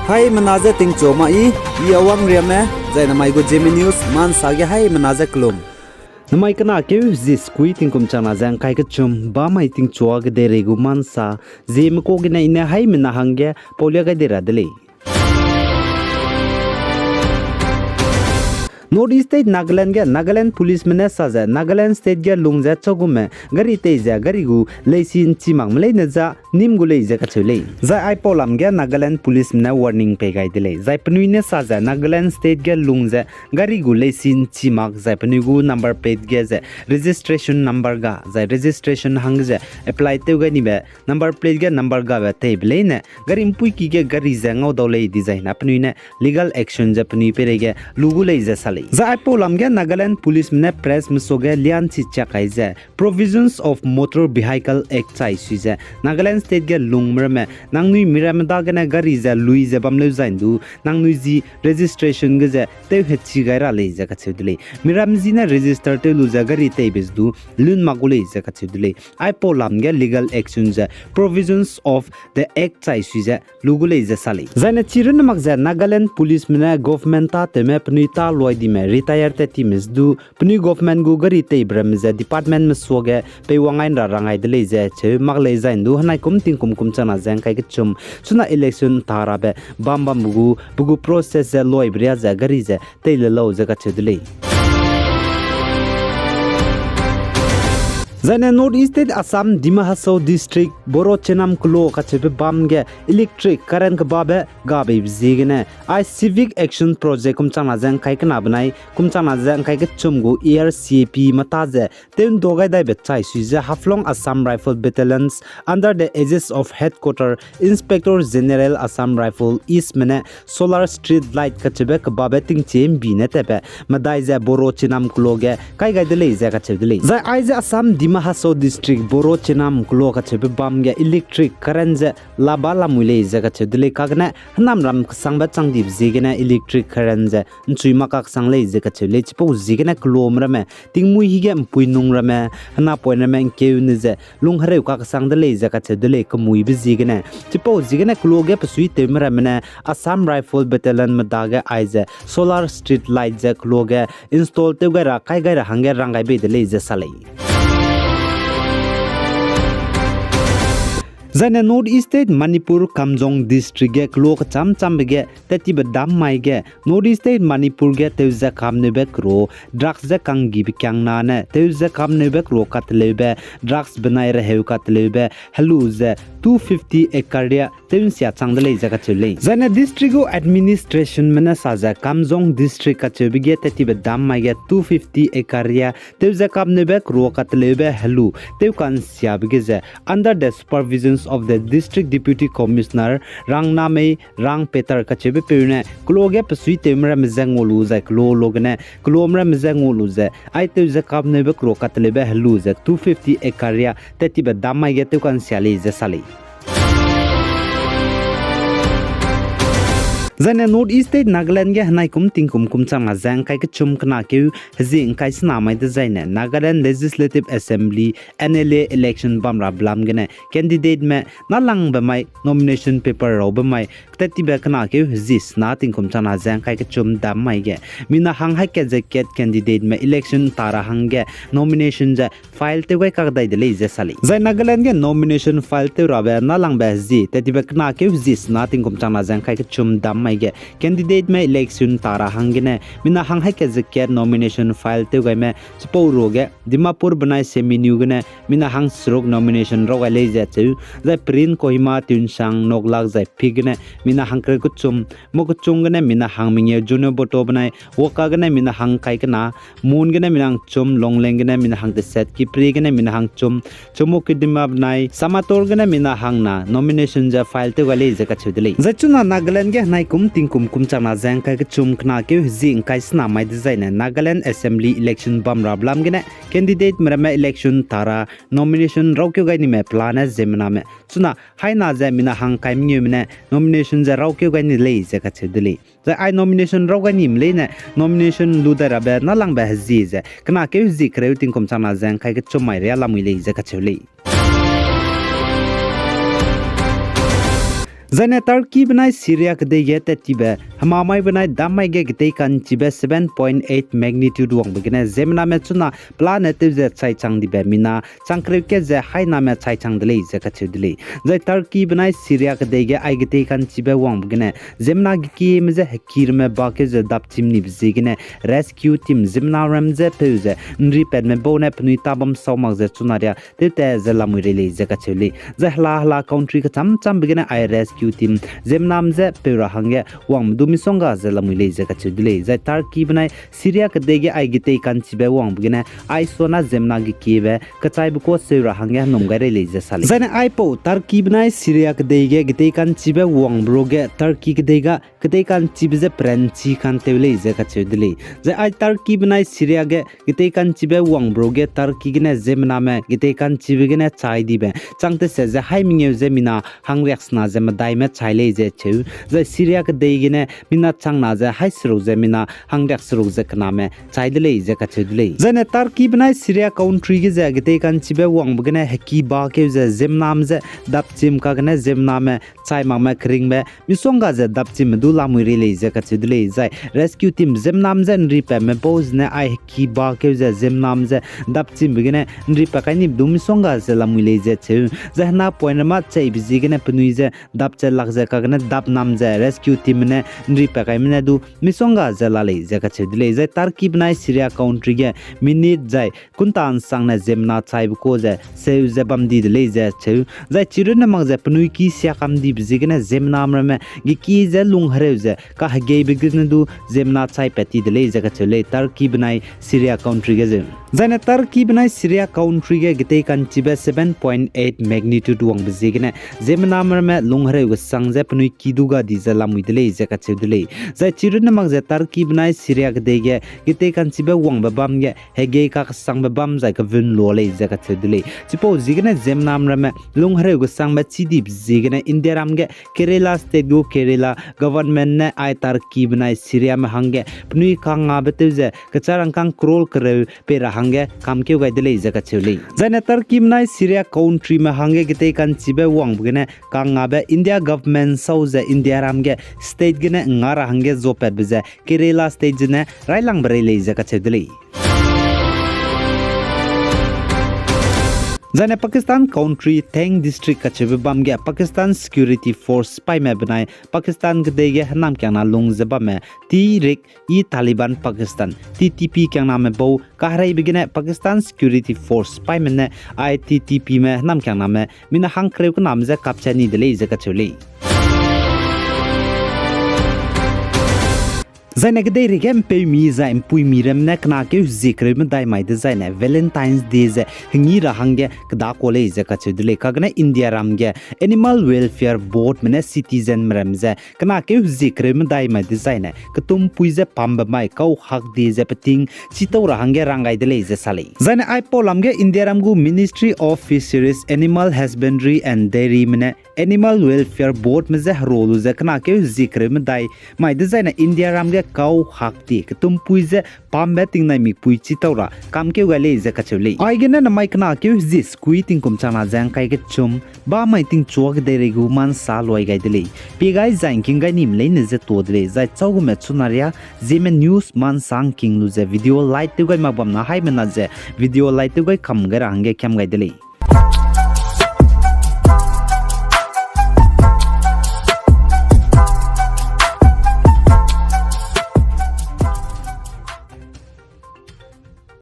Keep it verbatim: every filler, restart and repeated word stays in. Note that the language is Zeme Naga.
Haimena ze tingchu ma i, i Awang Riame, zai namai gu Zeme News, mansa ge haimena ze kelum. Namai kena keu zi sekui tingkum changna ze ngkai kechum, bamai tingchua kedeirei gu mansa, Zeme ka gene i ne haimena hangge paulia gai de ra de lei. North East State Nagaland ge Nagaland Policeme ne sa ze Nagaland State ge lung ze chagume gari tei ze gari gu leisi nchi makme leine za nim gu lei ze kacheu lei. Zai aipau lam ge Nagaland Policeme ne warning pei gai de lei. Zai penui ne sa ze Nagaland State ge lung ze gari gu leisi nchi mak zai penui gu number plate ge ze registration number ga zai registration hangge ze apply tew gai nibe number plate ge number gabe teibe leine gari mpuiki ge gari ze ngau dau lei dizai na penui ne legal action ze penui peireige lu gu lei ze sa lei. Zai aipau lam ge Nagaland Policeme ne pressme suage lianchi chiak kai ze Provisions of Motor Vehicle Act chai sui ze Nagaland State ge lungme ramme nangnui miramme dagene gari ze lui ze bam leu zai ndu nangnui zi registration ge ze tew hechi gai ra lei ze kacheu de lei. Miramme zi ne register tew lu ze gari teibe ze du lun mak gu lei ze kacheu de lei. Aipau lam ge legal action ze Provisions of the Act chai sui ze lu gu lei ze sa lei. Zai ne chirunne mak ze Nagaland Policeme ne government tâtewme penui tâ luai dime retire tat time ze du penui government gu gari teibe ramme ze departmentme suage peiwang ai nra rang ai de lei ze cheu mak lei zai ndu henai kum tingkum kum changna ze ngkai kechum chuna election ta rabe bam bambe gu pe gu process ze luaibe ria ze gari ze tei le lau ze kacheu de lei. Zai ne North East State Assam Dima Hasao District Boro Chenam kelo kacheube bam ge electric current kebabe gabeibe ziegene ai Civic Action Project kum changna ze ngkai kena benai kum changna ze ngkai kechum gu E R C A P meta ze tew ndu gai daibe chai sui ze Haflong Assam Rifle Battalions under the aegis of Headquarter Inspector General Assam Rifle Eastme ne solar street light kacheube kebabe tingchie mbi ne tatbe medai ze Boro Chenam kelo ge kai gai de lei ze kacheu de lei. Zai aize Assam Dima Hasao District Boro Chenam kelo kacheube bam ge electric current ze laba lamui lei ze kacheu de lei kagene henamram kesangbe changdibe ziegene electric current ze nchui mak kaksang lei ze kacheu lei chipau ziegene kelome ramme tingmui hige mpui nung ramme henapoine ramme ngkeu ne ze lung hereu kaksang de lei ze kacheu de lei kemuibe ziegene. Chipau ziegene kelo ge pesuitewme ramme ne Assam Rifle Battalion medage aize solar street light ze kelo ge install tew gai ra kai gai ra hangge rang gai bei de lei ze sa lei. Zai ne North East State Manipur Kamjong District ge kelo kecham chambe ge tattibe dam mai ge North East State Manipur ge tewze kamneube kero drugs ze kanggibe kiangna ne tewze kamneube kero kateleube drugs benai reheu kateleube helu ze two fifty acre ria tew nsia chang de lei ze kacheu lei. Zai ne district gu administrationme ne sa ze Kamjong District kacheube ge tattibe dam mai ge two fifty acre ria tewze kamneube kero kateleube helu tew kansiabe ge ze under the supervisions of the District Deputy Commissioner Rangnamei Rangpeter kacheube peu ne kelo ge pesuitewme ramme ze ngau lu zai kelo lo gene kelome ramme ze ngau lu ze ai tewze kamneube kero kateleube helu ze two fifty acre ria tattibe dam mai ge tew kansia lei ze sa lei. Zai ne North East State Nagaland ge henai kum tingkum kum changna ze ngkai kechum kena keu hezi ngkai sena mai dezaine Nagaland Legislative Assembly, N L A election bam rabe lam gene candidateme nâlangbe mai nomination paper raube mai tattibe kena keu hezi sena tingkum changna ze ngkai kechum dam mai ge mina hang haî kat ze kat candidateme election ta ra hangge nomination ze file tew gai kakdai de lei ze sa lei. Zai Nagaland ge nomination file tew rabe nâlangbe hezi tattibe kena keu hezi sena tingkum changna ze ngkai kechum dam mai ge candidateme election ta ra hanggene mina hang haî kat ze kat nomination file tew gaime chipau ruage Dimapur benai Semeniu gene mina hang seruk nomination raw gai lei ze cheu, zai Peren, Kohima, Tuensang, Noklak zai Phek gene mina hang kereu kechum, Mokokchung gene mina hang mengeu Zunheboto benai Wokha gene mina hang kai kena, Mon gene mina hang chum, Longleng gene mina hang teset, Kiphire gene mina hang chum, Chumukedima benai Samator gene mina hangna nomination ze file tew gai lei ze kacheu de lei. Zai chuna Nagaland ge henai kum tingkum kum changna ze ngkai kechum kena keu hezi ngkai sena mai dezaine Nagaland Assembly election bam rabe lam gene candidateme ramme election ta ra nomination rawkeu gai nime pelane ziemmename chuna haîna ze mina hang kai mengeume ne nomination ze rawkeu gai ni lei ze kacheu de lei. Zai ai nomination raw gai nime leine nomination lu dai rabe nâlangbe hezi ze kena keu hezi kereu tingkum changna ze ngkai kechum mai ria lamui lei ze kacheu lei. Zaine Turkey benai Syria kedei ge tattibe hemamai benai dammai ge getei ka'nchibe seven point eight magnitude wangbe gene ziemmename chuna pelane tew ze chai chang dibe mina chang kereu kat ze hainame chai chang de lei ze kacheu de lei. Zai Turkey benai Syria kedei ge ai getei ka'nchibe wangbe gene ziemmena gekieme je hekirme bakeu ze dapchim nibe ziegene rescue team ziemmena ram je peu ze ’nripatme bau ne penui tabam sau mak ze chuna ria tewtat ze lamui rei lei ze kacheu lei. Zai hela hela country kecham chambe gene ai rescue team ziemmename je peu ra hangge wangme du misongga ze lamui lei ze kacheu de lei. Zai Turkey benai Syria kedei ge ai getei ka'nchibe wangbe gene ai sona ziemmena gekiebe kechaibe kuâ seu ra hangge henum gai rei lei ze sa lei. Zaine aipau Turkey benai Syria kedei ge getei ka'nchibe wangbe ruage Turkey kedei ga getei ka'nchibe je peranchi ka'ntew lei ze kacheu de lei. Zai ai Turkey benai Syria ge getei ka'nchibe wangbe ruage Turkey gene ziemmename getei ka'nchibe gene chai dibe chang tese ze hai mengeu ze mina hangriaksena ze medaime chai lei ze cheu. Zai Syria kedei gene mina changna ze hai seruk ze mina hangriakseruk ze kename chai de lei ze kacheu de lei. Zaine Turkey benai Syria country ge ze getei ka'nchibe wangbe gene heki bakeu ze ziemmename je dapchim kagene ziemmename chai makme keringbe misongga ze dapchimme du lamui rei lei ze kacheu de lei. Zai rescue team ziemmename je ’nripatme bau zene ai heki bakeu ze ziemmename je dapchimbe gene ’nripat kai nibe du misongga ze lamui lei ze cheu. Zai hena point rama cheibe ziegene penui ze dapchat lak ze kagene dapnam ze rescue teamme ne ’nripat kaime ne du misongga ze la lei ze kacheu de lei. Zai Turkey benai Syria country ge minute zai kunta ’nsangne ziemmena chaibe kuâ ze seu ze bam di de lei ze cheu. Zai chirunne mak ze penui ki siakam dibe ziegene ziemmename ramme geki ze lung hereu ze kahegeibe gene du ziemmena chaipat ti de lei ze kacheu lei Turkey benai Syria country ge zeu. Zaine Turkey benai Syria country ge getei ka'nchibe seven point eight magnitude wangbe ziegene ziemmename ramme lung hereu kesang ze penui ki du ga di ze lamui de lei ze kacheu de lei. Zai chirunne mak ze Turkey benai Syria kedei ge getei ka'nchibe wangbe bam ge hegei kakesangbe bam zai kevun lua lei ze kacheu de lei. Chipau ziegene ziemmename ramme lung hereu kesangbe chî dibe ziegene Indiaram ge Kerala state gu Kerala government ne ai Turkey benai Syriame hangge penui kangngabe tew ze kecharangkâng crore kereu pei ra hangge kamkeu gai de lei ze kacheu lei. Zaine Turkey benai Syria countryme hangge getei ka'nchibe wangbe gene kangngabe India government sau ze Indiaram ge state gene nga ra hangge zopatbe ze Kerala state zene railangbe rei lei ze kacheu de lei. Zaine Pakistan country Tehri district kacheube bam ge Pakistan security force sipaime benai Pakistan kedei ge hênamkiangna lung ze bamme Tehreek-e-Taliban Pakistan, T T P kiangname bau kahereibe gene Pakistan security force sipaime ne I T T Pme hênamkiangname mina hangkereu kename je kapchat ni de lei ze kacheu lei. Zaine kedeireige ’mpeumi zai ’mpuimi ramme ne kenakeu hezie kereu medai mai dezaine Valentine's Day ze hengi ra hangge kedakua lei ze kacheu de lei. Kagene Indiaram ge Animal Welfare Boardme ne citizenme ramme ze kenakeu hezie kereu medai mai dezaine ketumpui ze pambe mai kau hak die ze peting chitau ra hangge rang gai de lei ze sa lei. Zaine aipau lam ge Indiaram gu Ministry of Fisheries, Animal Husbandry and Dairyme ne Animal Welfare Boardme je hero lu ze kenakeu hezie kereu medai mai dezaine Indiaram ge kau hak die ketumpui ze pambe tingnai mikpui chitau ra kamkeu gai lei ze kacheu lei. Aigene namai kenakeu hezie sekui tingkum changna ze ’ngkai kechum bamai tingchua kedeirei gu ma ’nsa luai gai de lei. Pie gai zai ’ngking gai nime leine ze tuâ de lei, zai chau gume chuna ria Zeme News ma ’nsa ’ngking lu ze video like tew gai mak bamna haimena ze video like tew gai kam gai ra hangge kiam gai de lei.